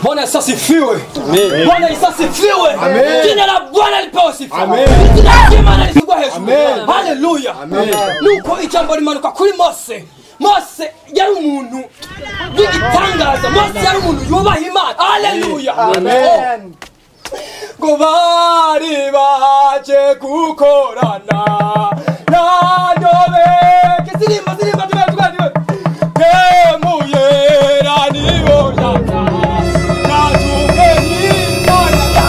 Bwana Yesu asifiwe. Bwana Yesu asifiwe. Jina la Bwana lipewe sifa. Amen. Jina la Imana lisigwe hejuru. Amen. Haleluya. Amen. Nuko ijambo rimanuka kuri Mose. Mose yari umuntu w'igitangaza. Mose yari umuntu yubaha Imana. Haleluya. Amen. Ngo bari baje gukorana nanyobeke sirimba sirimba tube tube kemuyera nibo yaka natuke n'Imana.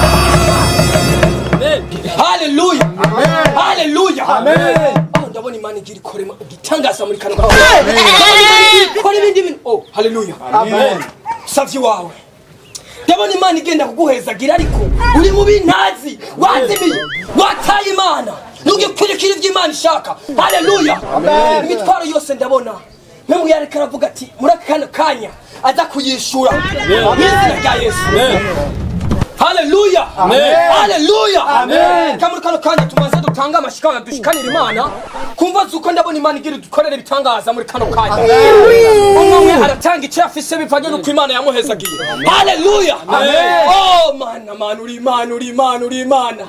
Haleluya. Amen. Haleluya. Amen. Oh, ndabona Imana igira ikora igitangaza muri kano kanya. Ndabona Imana igira ikora ibindi bintu. Oh, haleluya. Amen. Savyi wawe. Ndabona Imana igenda kuguhezagira ariko uri mu bintazi wazimiye wataye Imana nugikurikira ivyo Imana ishaka. Haleluya. Amen. Imitwaro yose ndabona Mpemu yareka aravuga ati muri aka kano kanya aza kuyishura mu izina rya Yesu. Haleluya. Amen. Haleluya. Amen. Kamuri kano kanya tumaze dutanga amashikana dushikanira Imana kumva zuko ndabona Imana igira dukorere ibitangaza muri kano kanya. Umwe umwe aratanga icyo afise bivanye n'uko Imana yamuhezagiye. Haleluya. Amen. Oh mana mana uri Imana uri Imana uri Imana.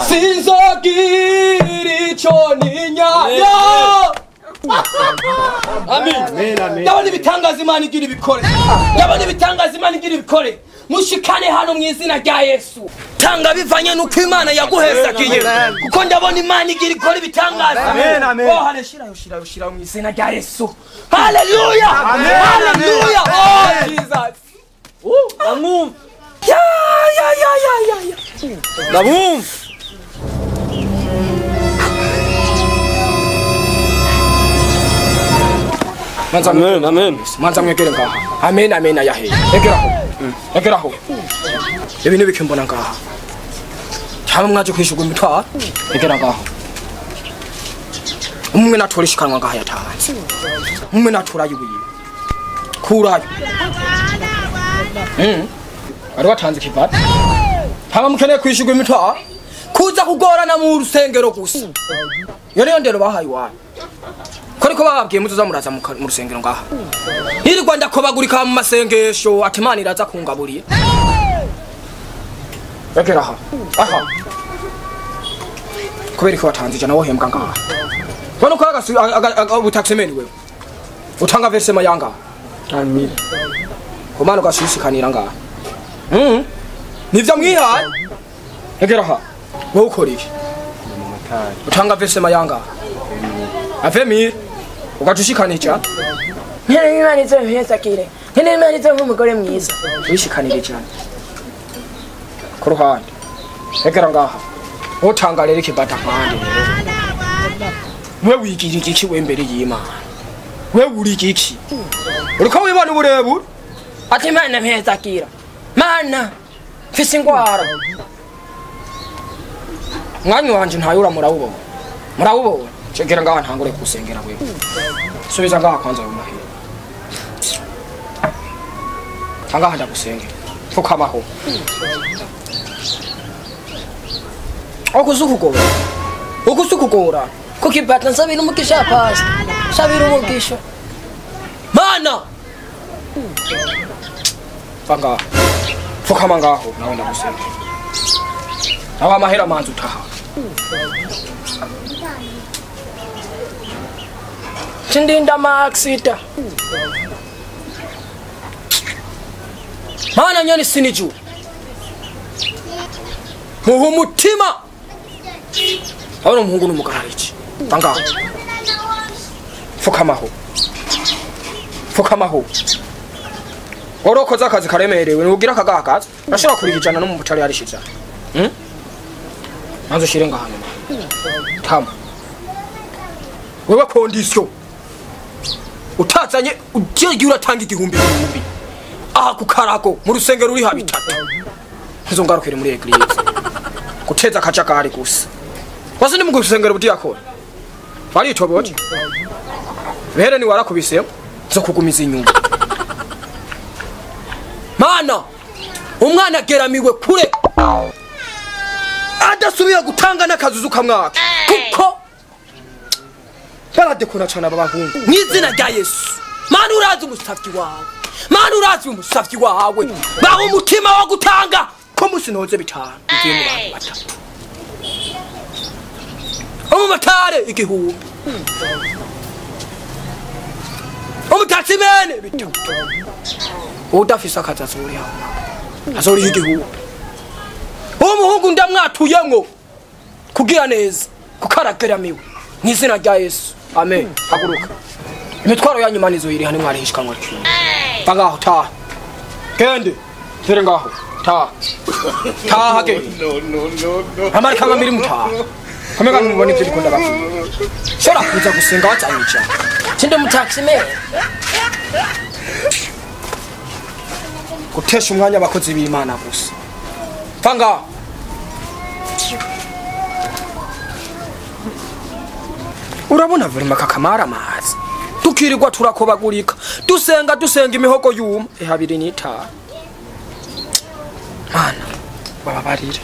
Sinzogira ico ninyayo. Amen. Amen, amen. Ndabona ibitangaza Imana igira ibikore. Ndabona ibitangaza Imana igira ibikore. Mushikane hano mu izina rya Yesu. Tanga bivanye n'uko Imana yaguhezagiye. Kuko ndabona Imana igira ikora ibitangaza. Amen, amen. Oh, hale shirayo shirayo shirayo mu izina rya Yesu. Haleluya. Amen, Haleluya. amen. Oh Jesus. Ndamwumva. Ya ya ya ya ya ya. Ndamwumva. Manza Amen, amen. Manza mwegere ngaha. Amen amen ayahe. Egeraho. Egeraho. Ibi nibike mbona ngaha. Cyangwa mwaje kwishugura imitwaro. Egera ngaho. Umwe natora ishikanwa ngaha yatanze. Umwe natora yubuye. Kurayo. Ari watanze kivata. Hama mukeneye kwishugura imitwaro. Kuza kugorana mu rusengero gusa. Iyo niyo ndero bahaye iwanyu. Ko ariko bababwiye muzoza muraza mu rusengero ngaha. Nirirwa ndakobagurika mu masengesho ati Imana iraza kungaburiye. Egera aha. Aha. Kubera ko watanze ijana wohembwa ngaha. Bano ko ubutaximeni wewe. Utanga versema yanga. Amen. Komana ugashishikanira ngaha. Nivyo mwihaye. Egera aha. Wowe ukora iki? Utanga versema yanga. Avemire ugatushikanira. Nkene Imana izompezagire. Nkene Imana izompa umugore mwiza. Wishikanire cyane. Ku ruhande. Egera ngaha. Utanga rero ikibata kandi rero. We wigira igiki we mbere y'Imana. We uri igiki. Uriko wibona uburebure. Ati Imana mpezagira. Mana mfise ingwara. Mwanya wanje ntayura murawubona. Murawubona. Cegera ngaha ntangure kusengera wewe. Subiza ngaha kwanza yo mahera. Ngaha ndagusengera. Pfukamaho. Okuzukugora. Okuzukugora. Kuko nsabira umugisha pastor. Nsabira umugisha. Mana. Vanga. Pfukama ngaho nawe ndagusengera. Awa mahera manzi utaha. Tindinda ma-accident. Mana nyani siniju. Muhu umutima. Abona umuhungu n'umugarariki. Vanga. Pfukamaho. Pfukamaho. Orokoza akazi karemerewe nugira akagakaza. Urashobora kurihijana no mu mutari yarishiza. Manzo shire ngahano. Tama. Wewe condition. Utazanye ugiye uratanga igihumbi igihumbi. Aha kukarako mu rusengero uri habitatu. Ntuzongarukire muri eglise. Guteza akajagari gusa. Wase ndi mu rusengero budiyakora. Baritoboje. Bere ni warakubise zo kugumiza inyuma. Mana umwana ageramiwe kure. Adasubira gutanga n'akazuzu kamwaka. Kuko baradekona cyane abahungu. Mwizina rya Yesu. Mana urazi umusavyi wawe. Mana urazi umusavyi wawe baho umutima wo gutanga ko musi noze bitanu bivuye mu bantu batatu umumatare 1000 umutatsimene bitatu udafise akazi azoriha azoriha 1000 umuhungu ndamwatuyemwo kugira neza kuko arageramiwe mw'izina rya Yesu amen. Haguruka imitwaro yanyu Imana izoyiriha nimwarihishkanwa kimwe. Va ngaho taha gende tere ngaho taha taha gende amarika amamiri mutaha kamega mubona ivyo ndiko ndababwira shobora kuza gusenga wazanye ijana Sinde umutaximene. Gutesha umwanya abakozi b'Imana gusa. Va ngaho urabona vurima kakamara amazi tukirirwa turakobagurika dusenga dusenga imihogo yuma ehabiri n'itanu. Mana bababarire.